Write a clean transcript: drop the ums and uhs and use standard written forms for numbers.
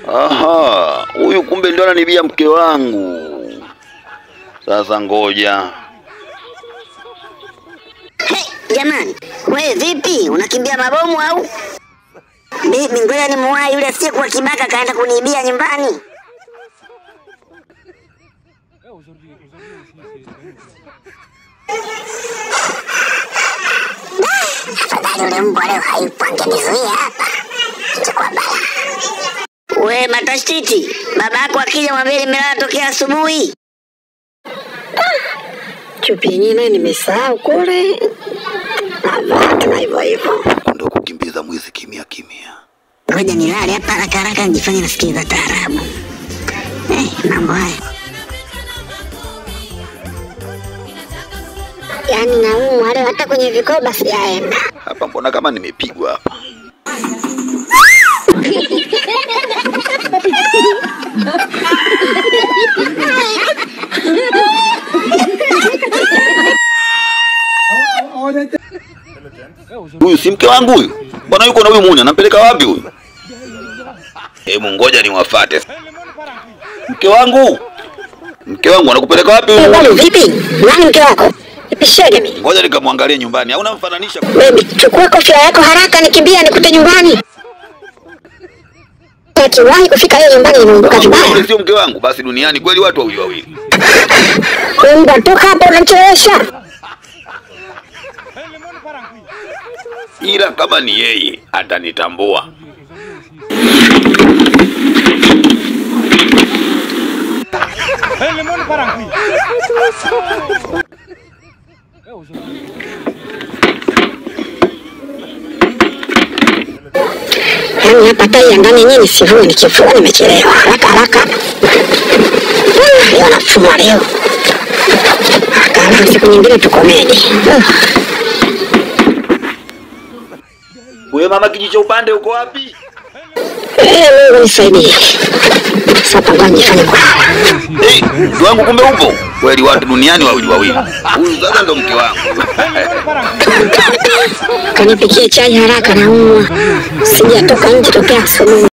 Aha, huyu kumbe ndio ananibia mke wangu. Sasa ngoja. Hey, jamani, wewe vipi? Unakimbia mabomu au? Bibi, ngoja nimuwahi yule asiyekuwa kibaka kaenda kuniibia nyumbani. Afadhali yule mbwa leo hayupo, angenizuia hapa. Ingekuwa balaa. We matashtiti, babako akija mwambie nimelala tokea asubuhi. Chupi yenyewe nayo nimesahau kule. Navaa tena hivyo hivyo. Ndio kukimbiza mwizi kimya kimya. Ngoja nilale hapa haraka haraka nijifanye nasikiliza taarabu. Mambo haya. Yaani naumwa leo hata kwenye vikoba sijaenda. Hapa mbona kama nimepigwa hapa. Huyu si mke wangu huyu. Mbona yuko na huyu munya? Nampeleka wapi huyu? Hebu ngoja niwafuate. Mke wangu. Mke wangu anakupeleka wapi huyu? Bwana vipi? Nani mke wako? Nipishege mimi. Ngoja nikamwangalie nyumbani. Au unamfananisha? Baby, chukua kofia yako haraka nikimbia nikute nyumbani. Nikiwahi kufika leo nyumbani nimeondoka vibaya. Sio mke wangu basi duniani kweli watu wawili wawili. Mbwa toka hapo unanichelewesha. Ila kama ni yeye atanitambua. Yaani hapa tai ya ndani yenyewe nisivue, nikivua nimechelewa. Haraka haraka. Leo nafumwa leo. Haraka haraka, siku nyingine tukomeje. Wewe mama kijicho upande uko wapi? Mungu nisaidie. Sasa ngoja nifanye kwa. Mke wangu kumbe upo. Kweli watu duniani wawili wawili. Huyu sasa ndo mke wangu. Kanipikie chai haraka naumwa. Sijatoka nje tokea asubuhi.